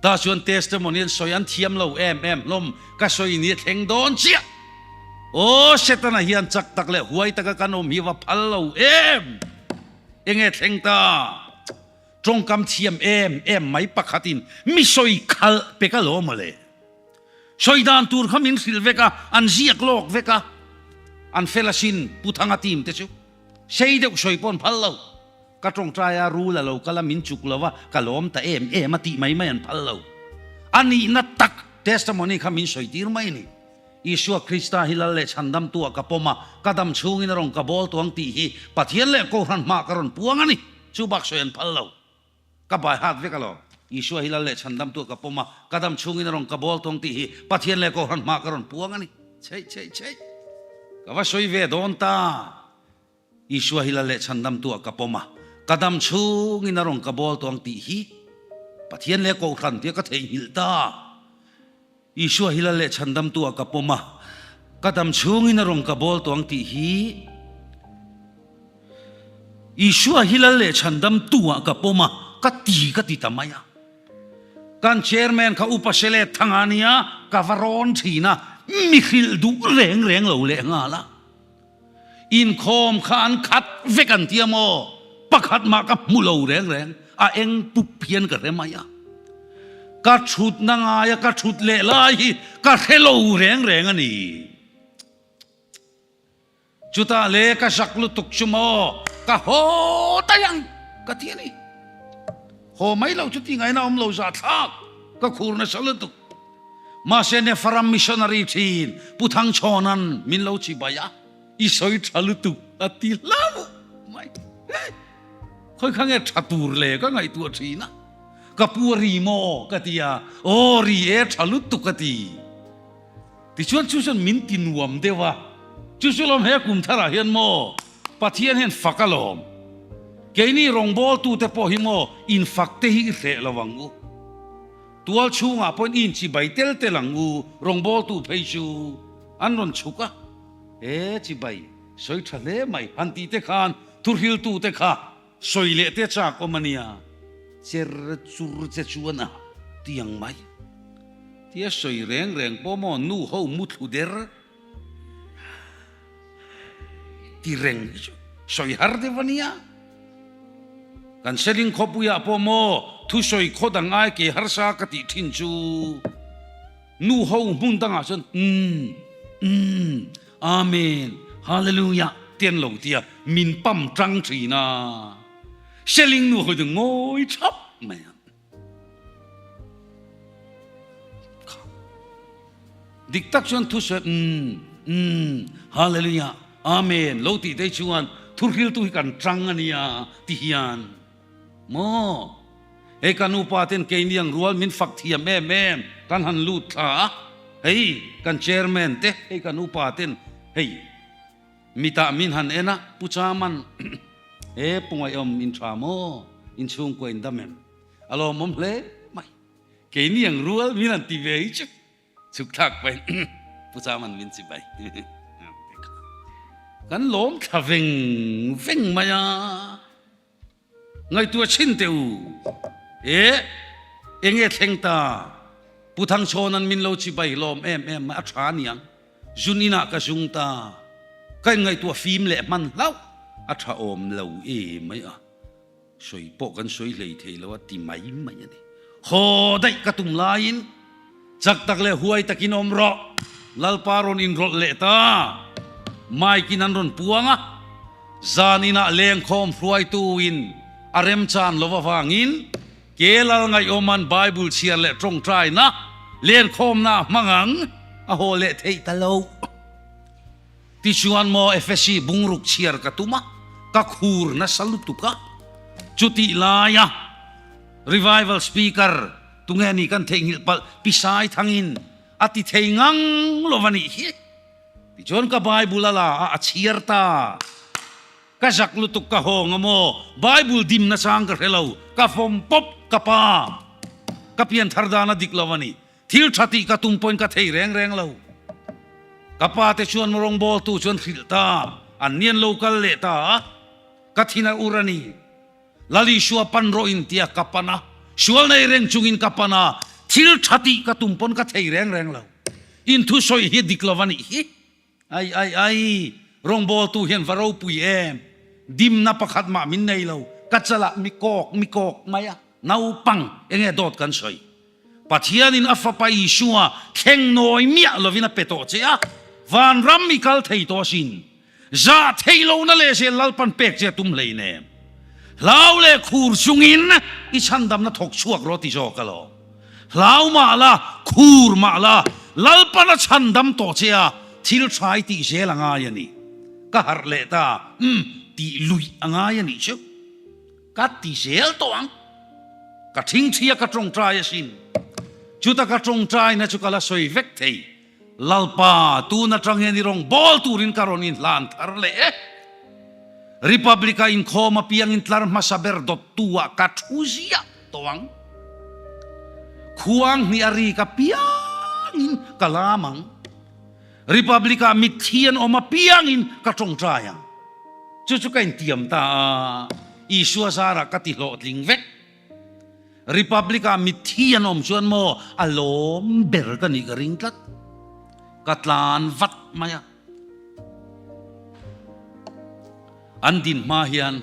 Tah chuan testimony an sawi an thiam lo em em hlawm, ka sawi ni a thleng dawn chiah. Aw Setana hian chak tak leh huai taka kan awm hi va phal lo em! Enge thleng ta? Tawngkam thiam em em mai pakhatin mi sawi khalh pe ka lo mawle. Sawi dan tur kha min hrilh vek a, an ziak lawk vek a, an fel asin Pu Thanga team te chu. Sei deuh sawi pawh an phal lo. Ka tawngtai a rul a lo kal a min chuk lo a, ka lawm ta em em a tih mai mai an phal lo. A nihna tak testimony kha min sawi tir mai a ni. Isua Krista hi Lal leh Chhandamtu ah ka pawm a, ka dam chhungin a rawn ka bawl tuang tih hi Pathian leh Kohhran hmaah ka rawn puang a ni. Chu bak sawi an phal lo. Ka bai hat vek alawm. Isua hi Lal leh Chhandamtu ah ka pawm a, ka dam chhungin a rawn ka bawl tuang tih hi Pathian leh Kohhran hmaah ka rawn puang a ni. Chheih chheih chheih. Ka va sawi ve dawn ta. Isua hi Lal leh Chhandamtu ah ka pawm a, ka dam chhungin a rawn ka bawl tuang tih hi Pathian leh Kohhran tia ka theihnghilh ta. Isua hi Lal leh Chhandamtu ah ka pawm a, ka dam chhungin a rawn ka bawl tawh ang tih hi Isua hi Lal leh Chhandamtu ah ka pawm a, ka ti ka ti ta mai a. Kan Chairman kha Upa Sele Thanga nia ka va rawn thin a, mi hrilh duh reng reng lo leh nghal a. Inkhawm kha an khat vek an tia maw? Pakhat mah ka hmu lo reng reng, a eng pup hian ka hre mai a. Ka thutna ngaia ka thut leh lai hi ka hre lo reng reng a ni. Chutah le ka zak lutuk chu maw ka haw daih ang ka ti a ni. Haw mai lo chu ti ngaina awm lo zahthlak ka khur nasa lutuk. Mahse Nepharam missionary thin Pu Thangchhawnan min lo chibai a, i sawi tha lutuk a ti hlauh mai. Khawi kha nge tha tur le ka ngaihtuah thin a, ka pu a ri maw ka ti a, aw ri e tha lutuk a ti. Tichuan chu chuan min ti nuam deuh a, chu chu lawm he kum tharah hian maw Pathian hian fak alawm. Keini rawngbawltute pawh hi maw infak te hi i hreh lo ang u. Tual chhungah pawhin i inchibai tel tel ang u, rawngbawltu phei chu an rawn chhuk a, E chibai, sawi tha hle mai, han tih te khan thuhriltute kha sawi leh te chak awm a nia, cher chur che chuan a ti ang mai. Tia sawi reng reng pawh maw nu ho muthlu der Ti reng hi chu sawi har deuh a nia. Kan Seling khawpuiah pawh maw thusawi khaw dang ai ke harsa ka tih thin chu nu ho hmun dangah chuan umm umm Amen Hallelujah te an lo ti a, min pam tang thin a. Seling nu ho chu ngawi thap mai a. Dik tak chuan thusawi umm umm Hallelujah Amen lo tih te chuan thuhriltu hi kan tang a nia ti hian maw hei kan upa ten keini ang rual min fak thiam em em kan han lut thla a hei kan chairman te hei kan upa ten hei mitah min han en a Pu Chaman he Pu Ngaihawm in tha maw in chhungkua in dam em a lawmawm hle mai keini ang rual min han ti ve hi chu. Chhuk thlak pahin Pu Chaman min chi bai. Kan lawm thla veng veng mai a. Ngaihtuah chhin teh u. E, enge thleng ta? Pu Thangchhawnan min lo chi bai lawm em em mai, a tha niang. Zun inah ka zung ta. Ka inngaihtuah fim leh hman hlauh a tha awm lo e mai a. Sawi pawh kan sawi hlei thei lo a ti mai mai a ni. Haw daih ka tum laiin chak tak leh huai takin awm rawh, Lalpa rawn inrawlh leh ta. Mike in an rawn puang a, zan inah lengkhawm hruaituin a remchan lo avangin ke lal ngaihawman Bible chhiar leh tawngtaina lenkhawmna a hmang ang a haw leh theih ta lo. Tichuan maw Efesi bungruk chhiar ka tum a, ka khur nasa lutuk a. Chutih laia Revival Speaker tunge ni kan theihnghilh palh Pisai thangin a ti thei ngang lo va nih hi. Tichuan ka Bible a la a, a chhiar ta. Ka zak lutuk ka hawng a maw, Bible dim nachang ka hre lo, ka fawm pawp ka pa. Ka pianthar dan a dik lo a ni. Thil tha tih ka tum pawhin ka thei reng reng lo. Ka pa te chuan rawngbawltu chuan hrilh ta, an ni an lo kal leh ta a, ka thin a ur a ni. Lal Isua pan rawh in tia ka pan a, sual nei reng chungin ka pan a, thil tha tih ka tum pawn ka thei reng reng lo. In thusawi hi dik lo a nih hi. Ai ai ai, rawngbawltu hian va ropui em? Dimna pakhat mah min nei lo, ka chalah mi kawk mi kawk mai a, naupang enge dawt kan sawi? Pathianin a Fapa Isua thleng nawi miah lovin a pe tawh che a, vanram i kal thei tawh asin. Zah theih lohna leh zel Lalpan pek che a tum hleinem. Hlau leh khur chungin i chhandamna thawk chhuak rawh ti zawk alawm. Hlau mah la, khur mah la, Lalpan a chhandam tawh che a, thil tha i tih zel a ngai a ni. Ka harh leh ta, umm, tih luih a ngai a nih chu. Ka ti zel tawh ang. Ka thingthi a ka tawngtai asin. Chuta ka tawngtaina chu ka la sawi vek thei. Lalpa, tun atang hian i rawn bawl turin ka rawn inhlan thar leh e. Republic-a inkhawm apiangin tlar hmasa ber dawttu-ah ka thu ziah tawh ang. Khuang hnih a rik apiangin ka lam ang. Republic-ah mitthi an awm apiangin ka tawngtai ang. Chu chu ka intiam ta a, Isua zarah ka ti hlawhtling vek. Republic-ah mitthi an awm chuan maw a lawm ber ka nih ka ring tlat. Ka tlan vat mai a. An din hma hian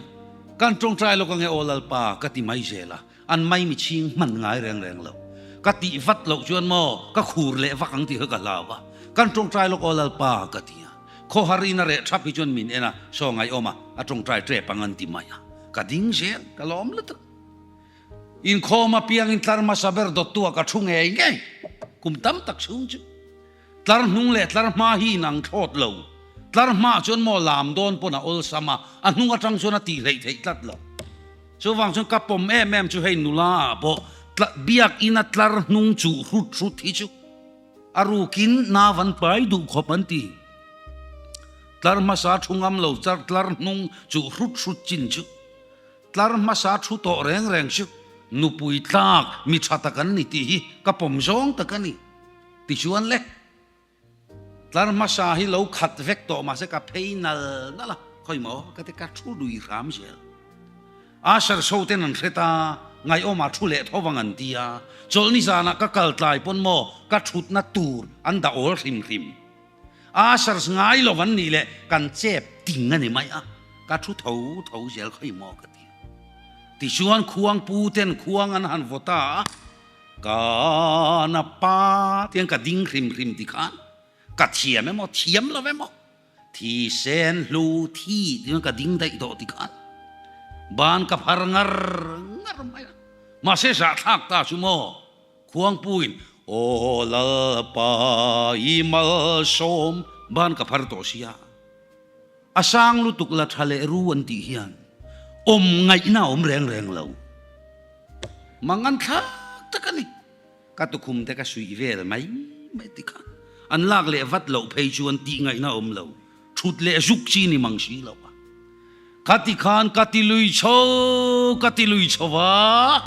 kan tawngtai lawk ange aw Lalpa ka ti mai zel a, an mai mi chhing hman ngai reng reng lo. Ka tih vat loh chuan maw ka khur leh vak ang tih kha ka hlau a, kan tawngtai lawk aw Lalpa ka ti a. Khawhar in a reh thap hi chuan min en a, saw ngaihawm a, a tawngtai tep ang an ti mai a. Ka ding zel, ka lawm lutuk. Inkhawm apiangin tlar hmasa ber dawttu ah ka thu ngei ngei kum tam tak chhung chu. Tlar hnung leh tlar hma hi inang thlawt lo. Tlar hmaah chuan maw lam dawn pawn a awlsam a, a hnung atang chuan a tih hleih theih tlat lo. Chuvang chuan ka pawm em em chu hei nula ah pawh biakina tlar hnung chuh hrut hrut hi chu a rukin nau an pai duh khawp an ti. Tlar hmasa thu ngam lo tlar hnung chuh hrut hrut chin chu. Tlar hmasa thu tawh reng reng chu nupui tlak mi tha tak an ni tih hi ka pawm zawng tak a ni. Tichuan le, tlar hmasa hi lo khat vek tawh mahse ka phei nal nal a, khawi maw ka ti ka thu lui hram zel. Asher so ten an hre ta, ngaihawmah thu leh tho vang an ti a, chawlhni zanah ka kal tlai pawn maw ka thutna tur an dah awl hrim hrim. Ushers ngai lo an nih leh kan chep ting a ni mai a, ka thu tho tho zel khawi maw ka ti. Tichuan khuang pu ten khuang an han vaw ta a, ka na pa tiang ka ding hrim hrim ti khan ka thiam emaw thiam lo emaw thisen hlu thi tiang ka ding daih tawh ti khan ban ka phar ngar ngar mai a, mahse zahthlak ta chu maw. Khuangpuiin. Aw Lalpa i malsawm ban ka phar tawh sia. A sang lutuk la tha leh ru an tih hian awm ngaihna a awm reng reng lo. Mang an thlak tak a ni. Ka tukhum te ka suih vel mai mai ti kha an lak leh vat loh phei chuan tih ngaihna a awm lo. Thut leh zuk chi ni mang si lo a. Ka ti khan ka ti lui chho ka ti lui chho va,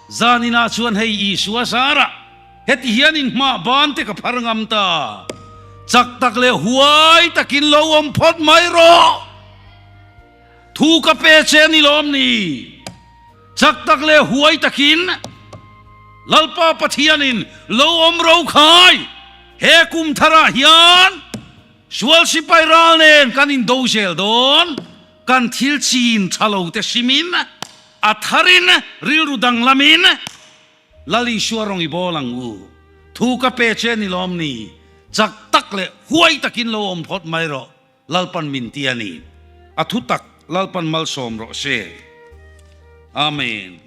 zaninah chuan hei Isua zarah heti hian inhmah ban te ka phar ngam ta. Chak tak leh huai takin lo awm phawt mai rawh. Thu ka pe che ni lawm ni? Chak tak leh huai takin Lalpa Pathianin lo awm ro khai he kum tharah hian Sual sipai ral nen kan indo zel dawn, kan thil chin tha lo te hrimin, a tharin rilru danglamin Lal Isua rawng i bawl ang u. Thu ka pe che ni lawm ni, chak tak leh huai takin lo awm phawt mai rawh, Lalpan min ti a ni. A thu tak Lalpan malsawm rawh se. Amen.